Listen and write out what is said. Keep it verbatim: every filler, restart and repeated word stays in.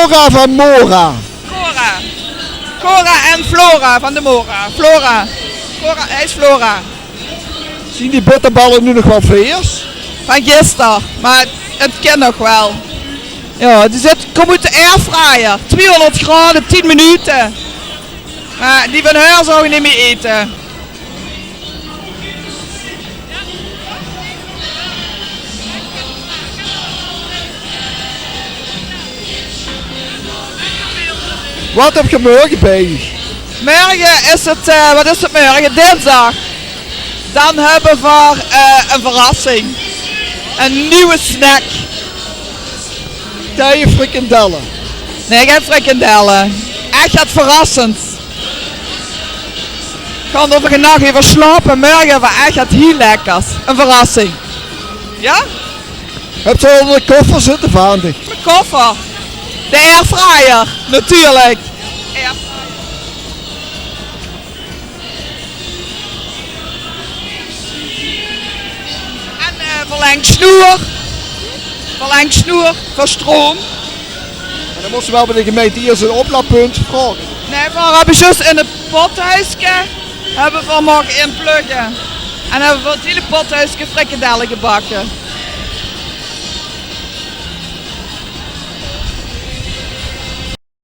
Cora van Mora. Cora. Cora en Flora van de Mora. Flora. Cora, hij is Flora. Zien die bitterballe noe nog waal vers? Van gister, maar het kan nog wel. Ja, die zit, kom oet de airfryer. Twiehonderd graden, tien minuten. Maar die van haar zou ik niet meer eten. Wat heb je morgen bij je? Morgen is het, eh, wat is het morgen? Dinsdag. Dan hebben we eh, een verrassing. Een nieuwe snack. Tije frikandellen. Nee, geen frikandellen. Echt wat verrassends. Gewoon dat we vannacht even slapen, morgen hebben we echt wat heel lekkers. Een verrassing. Ja? Hebt ze al in de koffer zitten, vaandig? De koffer. De airfryer, natuurlijk. Airfryer. En eh verlengd snoer. Verlengd snoer voor stroom. Maar dan moesten we wel bij de gemeente eerst een oplaadpunt vragen. Nee, we hebben juist in het pothuiske hebben we mogen inpluggen. En hebben we het hele pothuiske frikandellen gebakken.